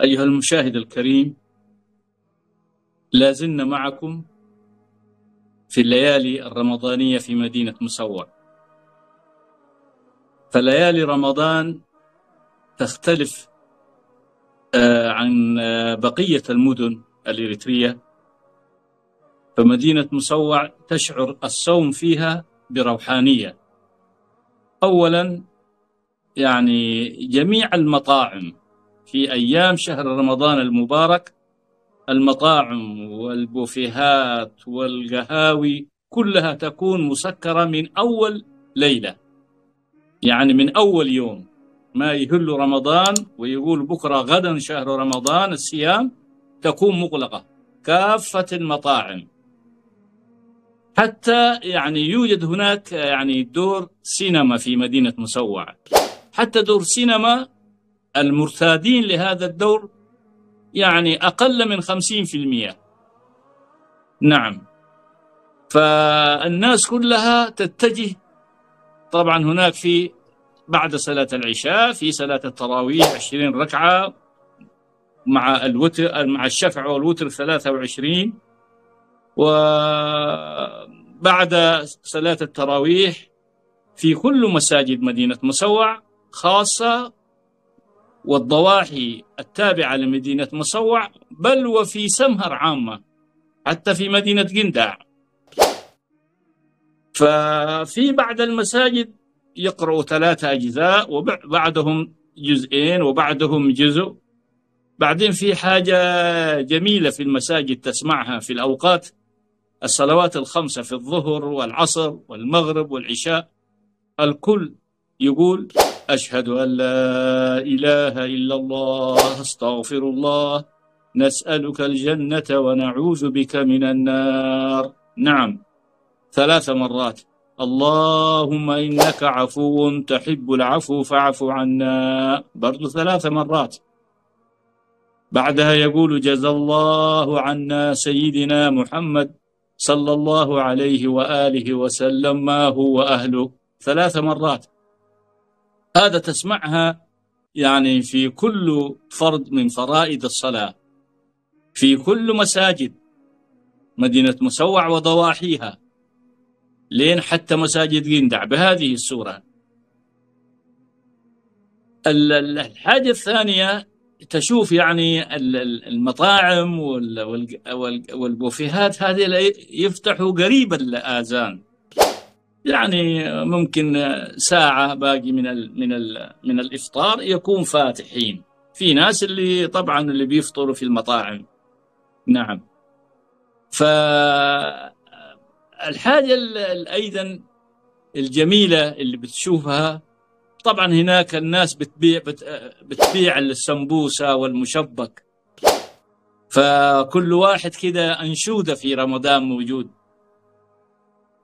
أيها المشاهد الكريم، لازلنا معكم في الليالي الرمضانية في مدينة مسوع. فليالي رمضان تختلف عن بقية المدن الإريترية، فمدينة مسوع تشعر الصوم فيها بروحانية. أولا يعني جميع المطاعم في أيام شهر رمضان المبارك، المطاعم والبوفيهات والقهاوي كلها تكون مسكرة من أول ليلة، يعني من أول يوم ما يهل رمضان ويقول بكرة غدا شهر رمضان الصيام، تكون مغلقة كافة المطاعم. حتى يعني يوجد هناك يعني دور سينما في مدينة مسوع، حتى دور سينما المرتادين لهذا الدور يعني أقل من 50%. نعم، فالناس كلها تتجه. طبعا هناك في بعد صلاة العشاء في صلاة التراويح 20 ركعة مع الوتر، مع الشفع والوتر 23. وبعد صلاة التراويح في كل مساجد مدينة مسوع خاصة والضواحي التابعة لمدينة مسوع، بل وفي سمهر عامة حتى في مدينة جندع. ففي بعد المساجد يقرأوا 3 أجزاء، وبعدهم جزئين، وبعدهم جزء. بعدين في حاجة جميلة في المساجد تسمعها في الأوقات الصلوات الخمسة، في الظهر والعصر والمغرب والعشاء، الكل يقول أشهد أن لا إله إلا الله، أستغفر الله، نسألك الجنة ونعوذ بك من النار. نعم، 3 مرات. اللهم إنك عفو تحب العفو فاعف عنا، برضو 3 مرات. بعدها يقول جزى الله عنا سيدنا محمد صلى الله عليه وآله وسلم ما هو أهله، 3 مرات. هذا تسمعها يعني في كل فرض من فرائض الصلاة في كل مساجد مدينة مسوع وضواحيها، لين حتى مساجد جندع بهذه السورة. الحاجة الثانية تشوف يعني المطاعم والبوفيهات هذه يفتحوا قريب الآذان، يعني ممكن ساعة باقي من الإفطار يكون فاتحين. في ناس اللي طبعا اللي بيفطروا في المطاعم. نعم. فالحاجة أيضا الجميلة اللي بتشوفها طبعا هناك الناس بتبيع السمبوسة والمشبك، فكل واحد كده أنشودة في رمضان موجود،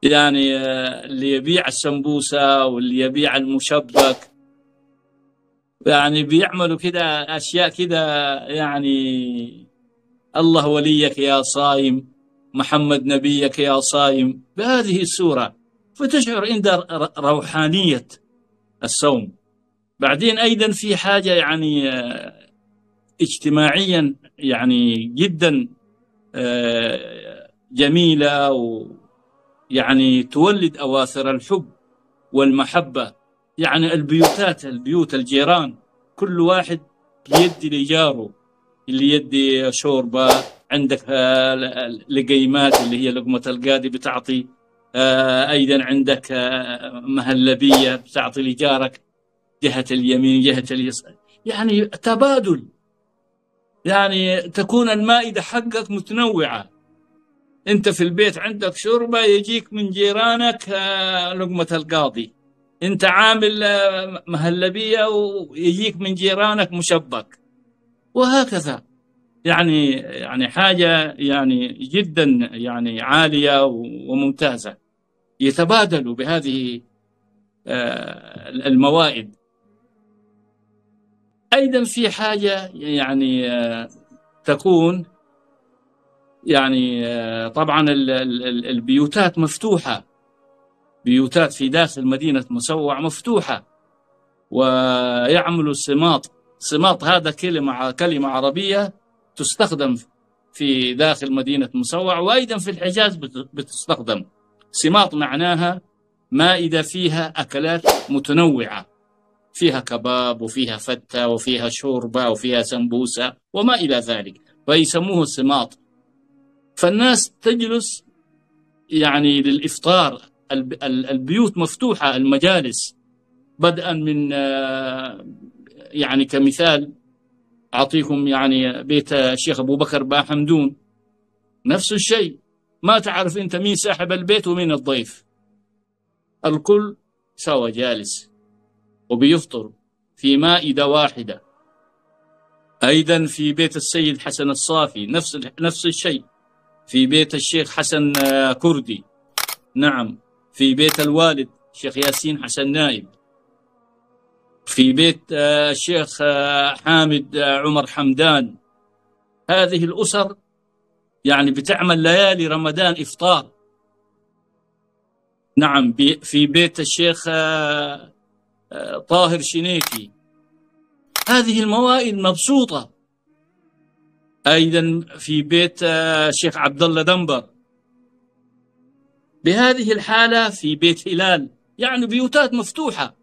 يعني اللي يبيع السمبوسة واللي يبيع المشبك، يعني بيعملوا كده أشياء كده، يعني الله وليك يا صايم، محمد نبيك يا صايم، بهذه السورة. فتشعر عند روحانية الصوم. بعدين أيضا في حاجة يعني اجتماعيا يعني جدا جميلة، ويعني تولد أواثر الحب والمحبة. يعني البيوت الجيران كل واحد يدي لجاره، اللي يدي شوربة، عندك لقيمات اللي هي لقمة القاضي بتعطي، أيضا عندك مهلبية بتعطي لجارك جهة اليمين جهة اليسار، يعني تبادل، يعني تكون المائدة حقك متنوعة. أنت في البيت عندك شوربة يجيك من جيرانك لقمة القاضي، أنت عامل مهلبية ويجيك من جيرانك مشبك، وهكذا. يعني حاجة يعني جدا يعني عالية وممتازة، يتبادلوا بهذه الموائد. أيضا في حاجة يعني تكون يعني طبعا البيوتات مفتوحة، بيوتات في داخل مدينة مسوع مفتوحة، ويعملوا سماط. سماط هذا كلمة عربية تستخدم في داخل مدينة مصوع، وأيضا في الحجاز بتستخدم. سماط معناها مائدة فيها أكلات متنوعة، فيها كباب وفيها فتة وفيها شوربة وفيها سمبوسة وما إلى ذلك، فيسموه سماط. فالناس تجلس يعني للإفطار، البيوت مفتوحة، المجالس، بدءا من يعني كمثال أعطيكم يعني بيت الشيخ أبو بكر باحمدون، نفس الشيء، ما تعرف أنت مين صاحب البيت ومين الضيف، الكل سوا جالس وبيفطر في مائدة واحدة. أيضا في بيت السيد حسن الصافي نفس الشيء، في بيت الشيخ حسن كردي، نعم، في بيت الوالد الشيخ ياسين حسن نائب، في بيت الشيخ حامد عمر حمدان. هذه الأسر يعني بتعمل ليالي رمضان إفطار. نعم، في بيت الشيخ طاهر شنيكي. هذه الموائد مبسوطة. أيضا في بيت الشيخ عبد الله دنبر. بهذه الحالة في بيت هلال، يعني بيوتات مفتوحة،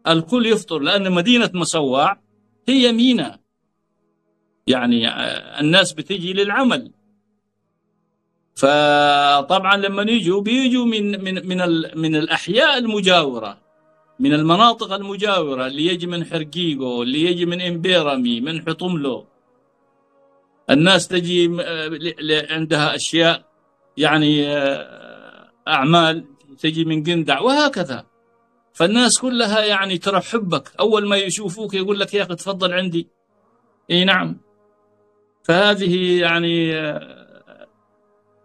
الكل يفطر، لأن مدينة مصوع هي ميناء، يعني الناس بتجي للعمل. فطبعا لما يجوا بيجوا من من من من الأحياء المجاورة، من المناطق المجاورة، اللي يجي من حرقيقو، اللي يجي من إمبيرمي، من حطملو. الناس تجي عندها أشياء يعني أعمال، تجي من قندع وهكذا. فالناس كلها يعني ترحب بك، أول ما يشوفوك يقول لك يا أخي تفضل عندي. إي نعم. فهذه يعني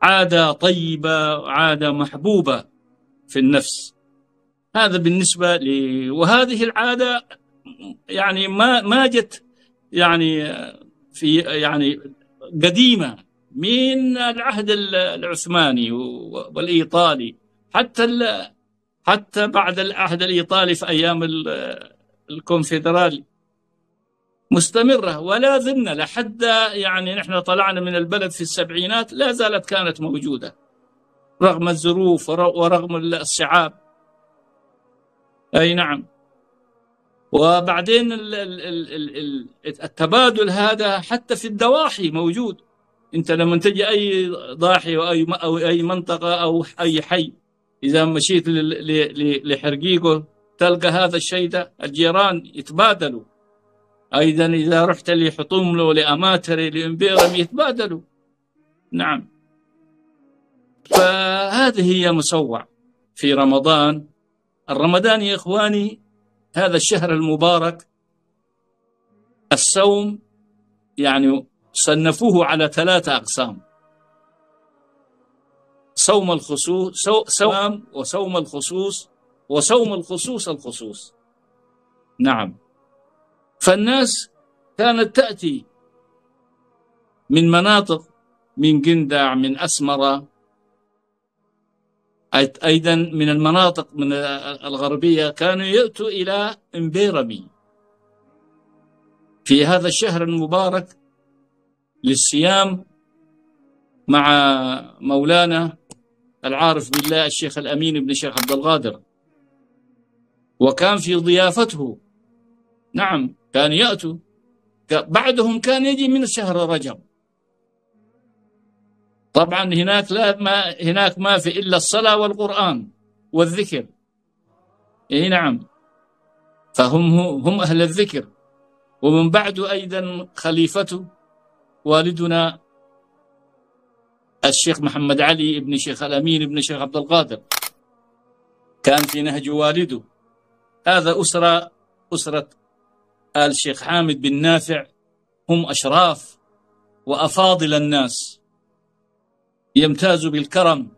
عادة طيبة، عادة محبوبة في النفس. هذا بالنسبة وهذه العادة يعني ما جت يعني في يعني قديمة من العهد العثماني والإيطالي، حتى بعد العهد الإيطالي في أيام الكونفدرالي مستمرة، ولا زلنا لحد يعني نحن طلعنا من البلد في السبعينات لا زالت كانت موجودة رغم الظروف ورغم الصعاب. أي نعم. وبعدين التبادل هذا حتى في الضواحي موجود. أنت لما تجي أي ضاحي أو أي منطقة أو أي حي، إذا مشيت لحرقيقه تلقى هذا الشيء ده، الجيران يتبادلوا. أيضا إذا رحت لحطملو، لأماتري، لإمبيرم يتبادلوا. نعم. فهذه هي مصوع في رمضان. الرمضان يا إخواني هذا الشهر المبارك، الصوم يعني صنفوه على 3 أقسام: صوم الخصوص، صوم وصوم الخصوص، وصوم الخصوص الخصوص. نعم. فالناس كانت تأتي من مناطق، من قندع، من أسمرة، أيضا من المناطق من الغربية، كانوا يأتوا إلى إمبيرمي في هذا الشهر المبارك للصيام مع مولانا العارف بالله الشيخ الأمين بن الشيخ عبد القادر، وكان في ضيافته. نعم، كان يأتوا بعدهم، كان يجي من شهر رجب. طبعا هناك هناك ما في إلا الصلاة والقرآن والذكر. إيه نعم. فهم هم أهل الذكر. ومن بعده أيضا خليفته والدنا الشيخ محمد علي ابن شيخ الأمين ابن شيخ عبد القادر، كان في نهج والده. هذا أسرة آل الشيخ حامد بن نافع، هم أشراف وأفاضل الناس، يمتاز بالكرم.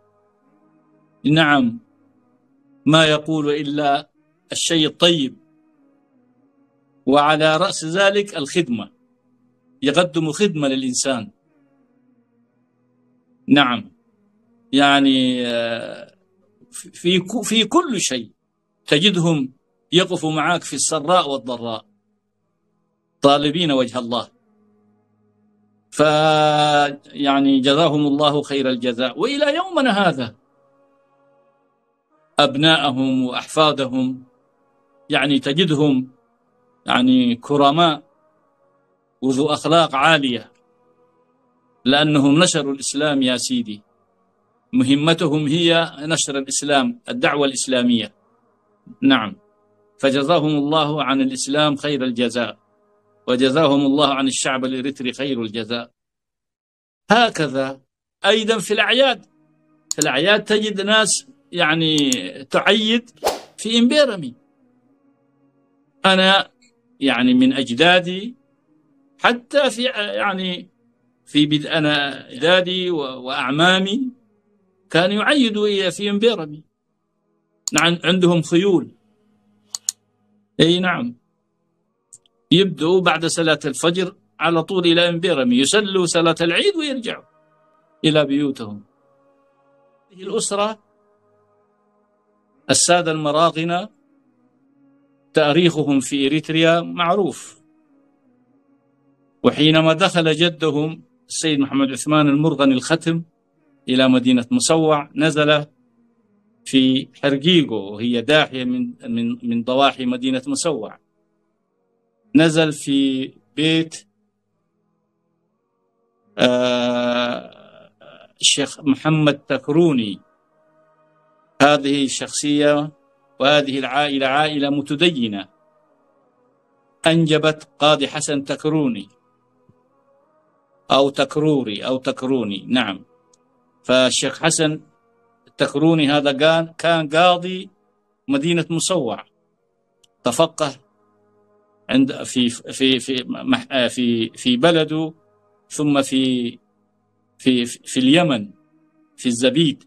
نعم، ما يقول إلا الشيء الطيب، وعلى رأس ذلك الخدمة، يقدم خدمة للإنسان. نعم، يعني في كل شيء تجدهم يقفوا معاك في السراء والضراء طالبين وجه الله. ف يعني جزاهم الله خير الجزاء. وإلى يومنا هذا أبناءهم وأحفادهم يعني تجدهم يعني كرماء وذو أخلاق عالية، لأنهم نشروا الإسلام يا سيدي. مهمتهم هي نشر الإسلام، الدعوة الإسلامية. نعم، فجزاهم الله عن الإسلام خير الجزاء، وجزاهم الله عن الشعب الإريتري خير الجزاء. هكذا أيضا في الأعياد، في الأعياد تجد ناس يعني تعيد في إمبيرمي. أنا يعني من أجدادي حتى في يعني في بدء أنا أجدادي وأعمامي كانوا يعيدوا في إمبيرمي. نعم، عندهم خيول. أي نعم، يبدأوا بعد صلاة الفجر على طول إلى إمبيرمي، يسلوا صلاة العيد ويرجعوا إلى بيوتهم. هذه الأسرة السادة المراغنة تاريخهم في إريتريا معروف. وحينما دخل جدهم السيد محمد عثمان المرغني الختم إلى مدينة مصوع، نزل في حرقيقو، وهي داحية من من من ضواحي مدينة مصوع. نزل في بيت الشيخ محمد تكروني. هذه الشخصية وهذه العائلة عائلة متدينة، أنجبت قاضي حسن تكروني أو تكروري أو تكروني. نعم، فالشيخ حسن التكروني هذا كان قاضي مدينة مصوع، تفقه عند في في في في في بلده، ثم في في في اليمن في الزبيد،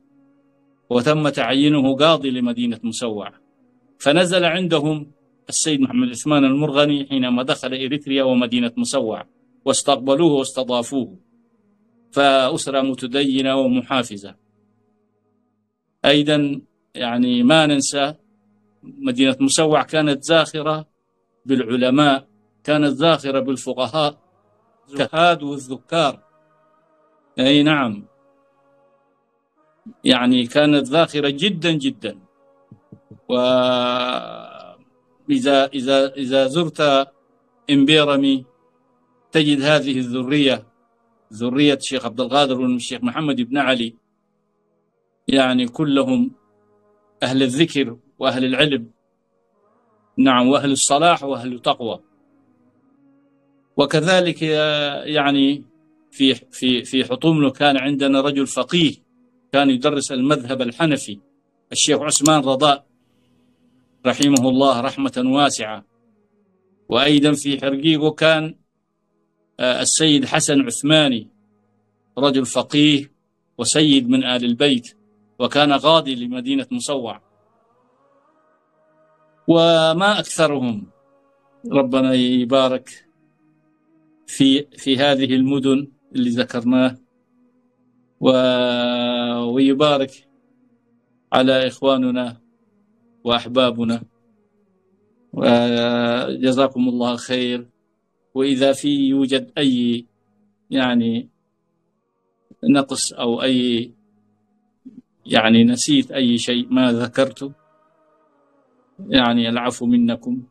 وتم تعيينه قاضي لمدينة مسوع. فنزل عندهم السيد محمد عثمان المرغني حينما دخل إريتريا ومدينة مسوع، واستقبلوه واستضافوه. فأسرة متدينة ومحافظة. أيضا يعني ما ننسى مدينة مسوع كانت زاخرة بالعلماء، كانت زاخرة بالفقهاء، الزهاد والذكار. أي نعم، يعني كانت ذاخرة جدا جدا. وإذا إذا إذا زرت إمبيرمي تجد هذه الذرية، ذرية الشيخ عبد القادر والشيخ محمد بن علي، يعني كلهم أهل الذكر وأهل العلم، نعم، وأهل الصلاح وأهل التقوى. وكذلك يعني في في في حطومنو كان عندنا رجل فقيه كان يدرس المذهب الحنفي، الشيخ عثمان رضاء رحمه الله رحمة واسعة. وأيضا في حرقيقو كان السيد حسن عثماني، رجل فقيه وسيد من آل البيت، وكان قاضي لمدينة مصوع. وما أكثرهم، ربنا يبارك في هذه المدن اللي ذكرناه، ويبارك على إخواننا وأحبابنا، وجزاكم الله خير. وإذا في يوجد أي يعني نقص أو أي يعني نسيت أي شيء ما ذكرته، يعني العفو منكم.